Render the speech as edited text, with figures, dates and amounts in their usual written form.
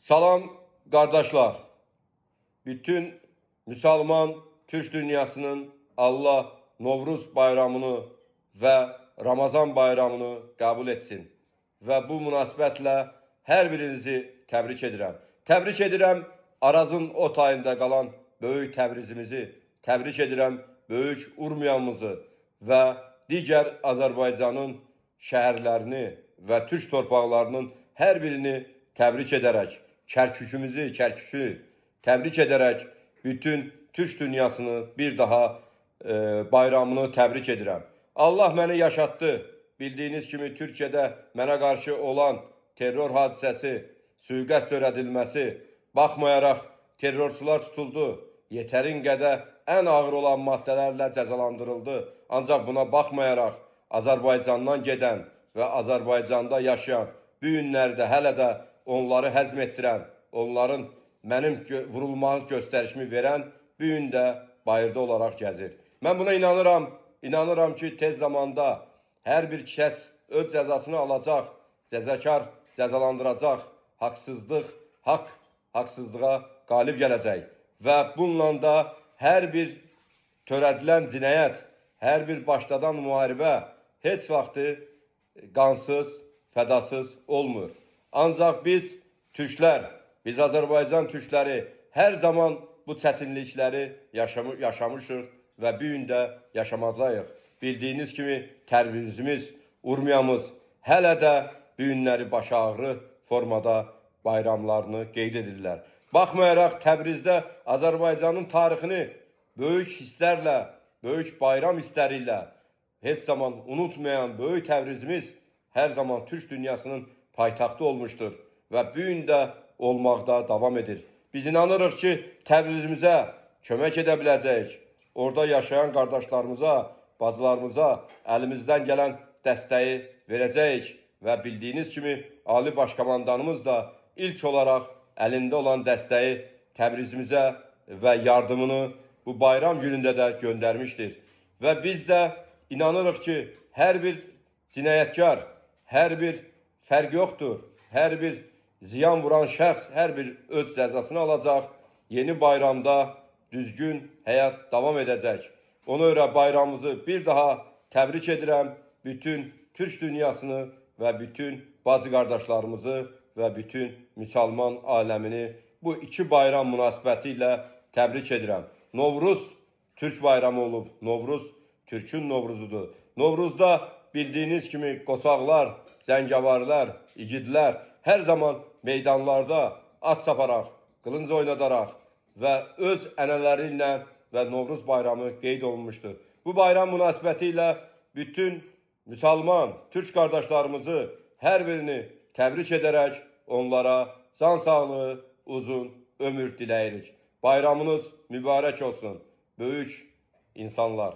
Salam qardaşlar. Bütün Müsəlman Türk dünyasının Allah Novruz bayramını və Ramazan bayramını qəbul etsin. Və bu münasibətlə hər birinizi təbrik edirəm. Təbrik edirəm Arazın o tayında qalan böyük Təbrizimizi, təbrik edirəm böyük Urmiyamızı və digər Azərbaycanın şəhərlərini və türk torpaqlarının hər birini təbrik edərək, Kərkükümüzü, Kərkükü təbrik edərək bütün türk dünyasını bir daha bayramını təbrik edirəm. Allah məni yaşatdı. Bildiyiniz kimi Türkiyədə mənə qarşı olan terror hadisəsi, sui-qəsd törədilməsi, baxmayaraq terrorçular tutuldu. Yetərin qədər ən ağır olan maddələrlə cəzalandırıldı. Ancaq buna baxmayaraq Azərbaycandan gedən və Azərbaycanda yaşayan bu günlərdə hələ də onları həzm etdirən, onların mənim vurulmaz göstərişimi verən bu gün də bayırda olaraq gəzir. Mən buna inanıram, inanıram ki, tez zamanda hər bir kəs öz cəzasını alacaq, cəzakar cəzalandıracaq, haqsızlıq, haqq haqsızlığa qalib gələcək və bununla da hər bir törədilən cinayət, hər bir başladan müharibə heç vaxtı qansız, fədasız olmur. Ancaq biz türklər, biz Azərbaycan türkləri hər zaman bu çətinlikləri yaşamışıq və bu gün də yaşamaqdayıq. Bildiyiniz kimi Təbrizimiz, Urmiyamız hələ də bu günləri baş ağrı formada bayramlarını qeyd edirlər. Baxmayaraq Təbrizdə Azərbaycanın tarixini böyük hisslərlə, böyük bayram hissləri ilə heç zaman unutmayan böyük Təbrizimiz hər zaman türk dünyasının paytaxtı olmuşdur və bu gün də olmaqda davam edir. Biz inanırıq ki, Təbrizimizə kömək edə biləcəyik. Orada yaşayan qardaşlarımıza, bacılarımıza əlimizdən gələn dəstəyi verəcəyik və bildiyiniz kimi Ali Başkomandanımız da ilk olaraq əlində olan dəstəyi Təbrizimizə və yardımını bu bayram günündə də göndərmişdir. Və biz də inanırıq ki, hər bir cinayətkar, hər bir fərq yoxdur, hər bir ziyan vuran şəxs hər bir öz cəzasını alacaq, yeni bayramda düzgün həyat davam edəcək. Ona görə bayramımızı bir daha təbrik edirəm bütün türk dünyasını və bütün bacı qardaşlarımızı və bütün müsəlman aləmini bu iki bayram münasibəti ilə təbrik edirəm. Novruz Türk bayramı olub. Novruz Türkün Novruzudur. Novruzda bildiyiniz kimi qoçaqlar, cəngavərlər, igidlər hər zaman meydanlarda at çaparaq, qılınc oynadaraq və öz ənənələri ilə və Novruz bayramı qeyd olunmuşdur. Bu bayram münasibəti ilə bütün müsəlman, türk qardaşlarımızı hər birini təbrik edərək onlara can sağlığı, uzun ömür diləyirik. Bayramınız mübarək olsun, böyük insanlar.